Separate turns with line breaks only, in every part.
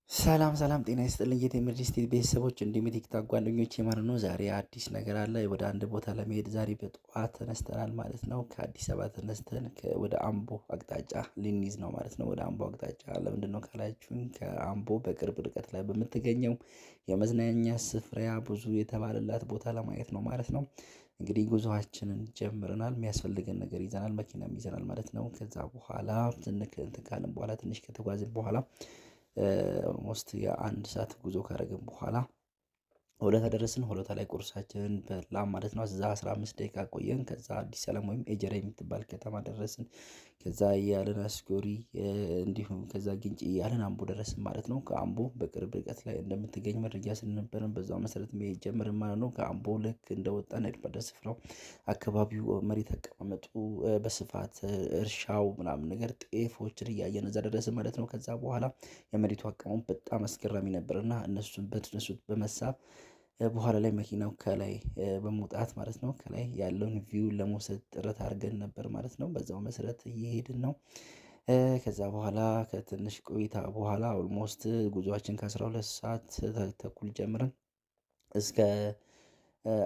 ሰላም ሰላም፣ ጤና ይስጥልኝ የቴምር ስቴት ቤተሰቦች እንዲሁም የቲክቶክ ጓደኞቼ ማለት ነው። ዛሬ አዲስ ነገር አለ። ወደ አንድ ቦታ ለመሄድ ዛሬ በጠዋት ተነስተናል ማለት ነው። ከአዲስ አበባ ተነስተን ወደ አምቦ አቅጣጫ ልንይዝ ነው ማለት ነው። ወደ አምቦ አቅጣጫ ለምንድን ነው ካላችሁኝ፣ ከአምቦ በቅርብ ርቀት ላይ በምትገኘው የመዝናኛ ስፍራ ብዙ የተባለላት ቦታ ለማየት ነው ማለት ነው። እንግዲህ ጉዞአችንን ጀምረናል። የሚያስፈልገን ነገር ይዘናል፣ መኪናም ይዘናል ማለት ነው። ከዛ በኋላ እንትን ካልን በኋላ፣ ትንሽ ከተጓዝን በኋላ፣ almost የ1 ሰዓት ጉዞ ካደረግን በኋላ ሆለታ ደረስን። ሆለታ ላይ ቁርሳችንን በላን ማለት ነው። እዛ 15 ደቂቃ ቆየን። ከዛ አዲስ ሰላም ወይም ኤጀራ የምትባል ከተማ ደረስን። ከዛ እያለን አስጎሪ፣ እንዲሁም ከዛ ግንጭ እያለን አምቦ ደረስን ማለት ነው። ከአምቦ በቅርብ ርቀት ላይ እንደምትገኝ መረጃ ስለነበረን በዛው መሰረት መሄድ ጀመርን ማለት ነው። ከአምቦ ልክ እንደወጣን ወደ ስፍራው አካባቢው መሬት አቀማመጡ በስፋት እርሻው ምናምን ነገር ጤፎችን እያየን እዛ ደረስን ማለት ነው። ከዛ በኋላ የመሬቱ አቀማመጥ በጣም አስገራሚ ነበር እና እነሱን በእነሱ በመሳብ በኋላ ላይ መኪናው ከላይ በመውጣት ማለት ነው ከላይ ያለውን ቪው ለመውሰድ ጥረት አድርገን ነበር ማለት ነው። በዛው መሰረት እየሄድን ነው። ከዛ በኋላ ከትንሽ ቆይታ በኋላ ኦልሞስት ጉዞአችን ከ12 ሰዓት ተኩል ጀምረን እስከ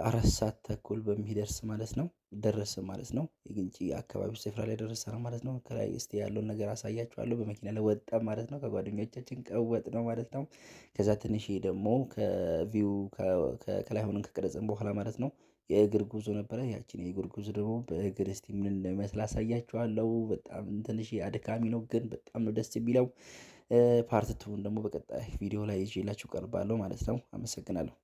4 ሰዓት ተኩል በሚደርስ ማለት ነው ደረሰ ማለት ነው። የግንጪ አካባቢ ስፍራ ላይ ደረሰ ማለት ነው። ከላይ እስቲ ያለውን ነገር አሳያችኋለሁ። በመኪና ላይ ወጣ ማለት ነው። ከጓደኞቻችን ቀወጥ ነው ማለት ነው። ከዛ ትንሽ ደግሞ ከቪው ከላይ ሆነን ከቀረጽን በኋላ ማለት ነው የእግር ጉዞ ነበረ። ያችን የእግር ጉዞ ደግሞ በእግር እስቲ ምን እንደሚመስል አሳያችኋለሁ። በጣም ትንሽ አድካሚ ነው፣ ግን በጣም ነው ደስ የሚለው። ፓርት ቱን ደግሞ በቀጣይ ቪዲዮ ላይ ይዤላችሁ ቀርባለሁ ማለት ነው። አመሰግናለሁ።